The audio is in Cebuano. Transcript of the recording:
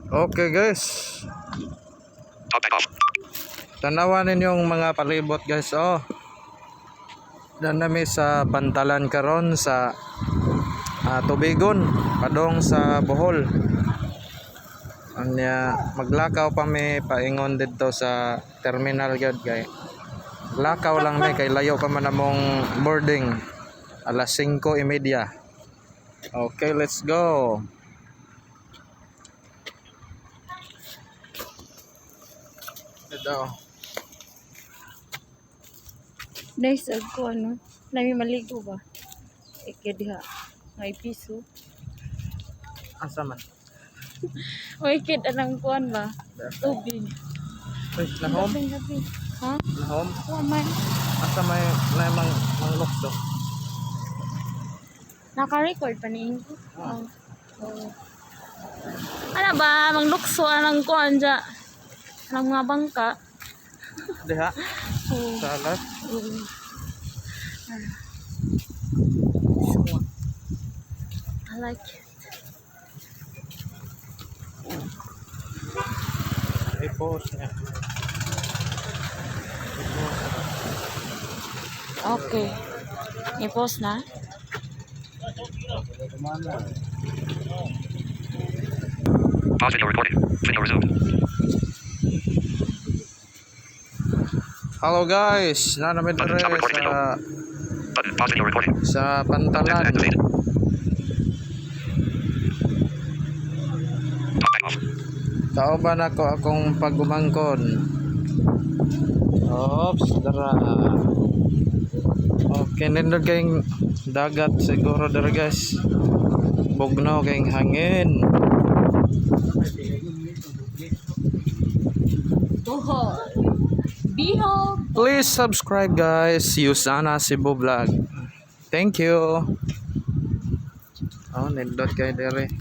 Okay, guys. Talkback off. Tanawan ninyong mga palibot, guys, oh. Dan nami sa Pantalan karon sa Tubigon padong sa Bohol. Anya maglakaw pa mi paingon didto sa terminal gyud kay lakaw lang mi kay layo pa man among boarding, alas 5:30. Okay, let's go. Ito. Nice ag ko ano. Nami maligo ba? Ike diha. May piso. Asa man? Uy, kid anang kuan ba? Tubig. Uy, nahom? Gabi, gabi. Ha? Nahom? Wa man. Asa may may mang lukso? Naka-record pa ni Ingo. Ah. Oh. Oh. Ano ba? Manglukso anang kuan dya. Anang mga bangka. Diha Oo. sa alat. Oo. Ah. So, I like it. I-post niya. Okay. I-post na? Pause video recording. Video resumed. Hello guys, na namin Button, dire stop recording video. sa Button. Pause video recording. sa Text Pantalan. activate. Talkback off. Kauban ako akong pagumangkon. Oops, dara. Okay, nindot kayong dagat siguro dara, guys. Bugnaw kayong hangin. Bohol. Bihol. Please subscribe, guys. Yusana Cebu Vlog. Thank you. Oh, nindot kayo dere.